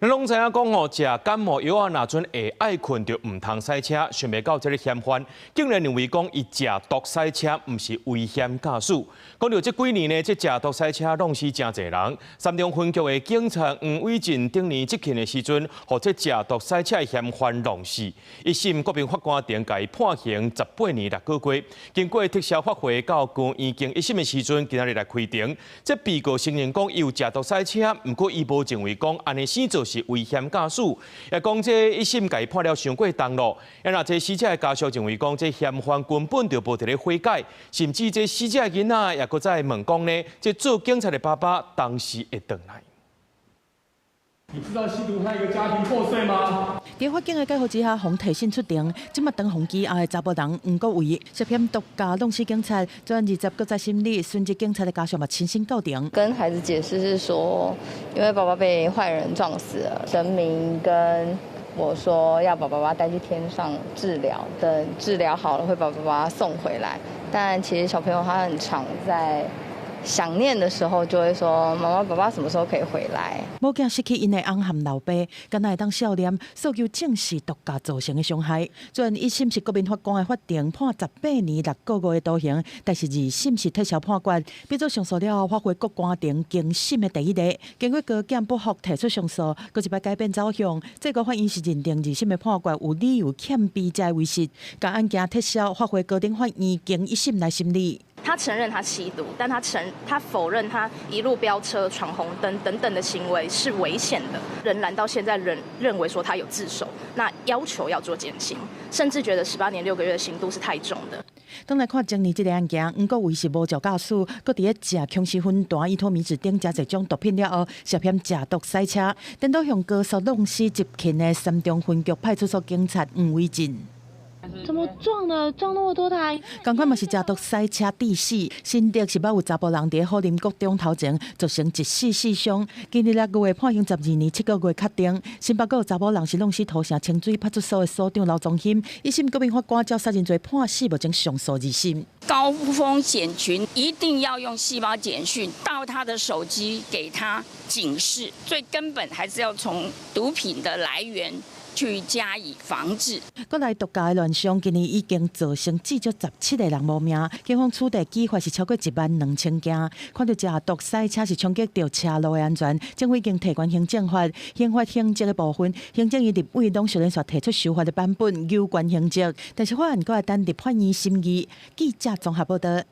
咱攏知影講吼，食感冒藥仔若陣會愛睏就毋通駛車，想袂到這个嫌犯竟然認為講伊食毒駛車，毋是危險駕駛。講著這幾年呢，這食毒駛車弄死誠濟人。三重分局的警察黃偉進頂年執勤的時陣，予這食毒駛車的嫌犯弄死。一審國民法官庭共伊判刑18年6個月。經過撤銷發回到高院經一審的時陣，今仔日來開庭。這被告承認講伊有食毒駛車，毋過伊無認為講按呢生做是危險駕駛，也講這一審共伊判了傷過重咯。啊，若這死者的家屬認為講，這嫌犯根本就無佇咧悔改，甚至這死者的囡仔也閣再問講呢，這做警察的爸爸當時會轉來。你知道吸毒害一個家庭破碎嗎？佇法警的介護之下，予提審出庭。這馬當予羈押的查埔人黃國偉涉嫌毒駕弄死警察，昨昏20閣再審理，殉職警察的家屬嘛親身到庭。跟孩子解釋是說，因為爸爸被壞人撞死了，神明跟我說要把爸爸帶去天上治療，等治療好了會把爸爸送回來。但其實小朋友他很常在想念的時候就會說：媽媽，爸爸什麼時候可以回來？某囝失去𪜶的翁和老爸，敢若會當笑臉，訴求正視毒駕造成的傷害。雖然一審是國民法官的法庭判18年6個月的徒刑，但是二審是撤銷判決，變做上訴了後發回國官庭經審的第一例。經過高檢不服提出上訴，閣一擺改變走向，最高法院是認定二審的判決有理由欠備才為實，共案件撤銷，發回高等法院經一審來審理。他承認他吸毒，但他否認他一路飆車、闖紅燈等等的行為是危險的，仍然到現在仍認為說他有自首，那要求要做減刑，甚至覺得18年6個月的刑度是太重的。轉來看前年這个案件，黃國偉是無照駕駛，閣佇咧食強時酚酞依托咪酯等誠濟種毒品了後，涉嫌食毒駛車，顛倒向高速弄死執勤的三重分局派出所警察黃偉進。怎麼撞的？撞那麼多台？仝款嘛是食毒駛車致死，新竹是捌有查埔人佇虎林國中頭前造成一死四傷。今年6月判刑12年7個月確定。新北閣有查某人是弄死土城清水派出所的所長劉宗興，一審國民法官照殺人罪判死，目前上訴二審。高風險群一定要用細胞簡訊到他的手機，給他警示。最根本還是要從毒品的來源去加以防治。國內毒駕的亂象，今年已經造成至少17個人無命，警方取締舉發是超過1萬2千件。看著食毒駛車是衝擊著車路的安全，政府已經提懸行政法、刑法刑責的部分，行政院立委攏相連續提出修法的版本，有關刑責，但是法案閣愛等立法院審議。記者綜合報道。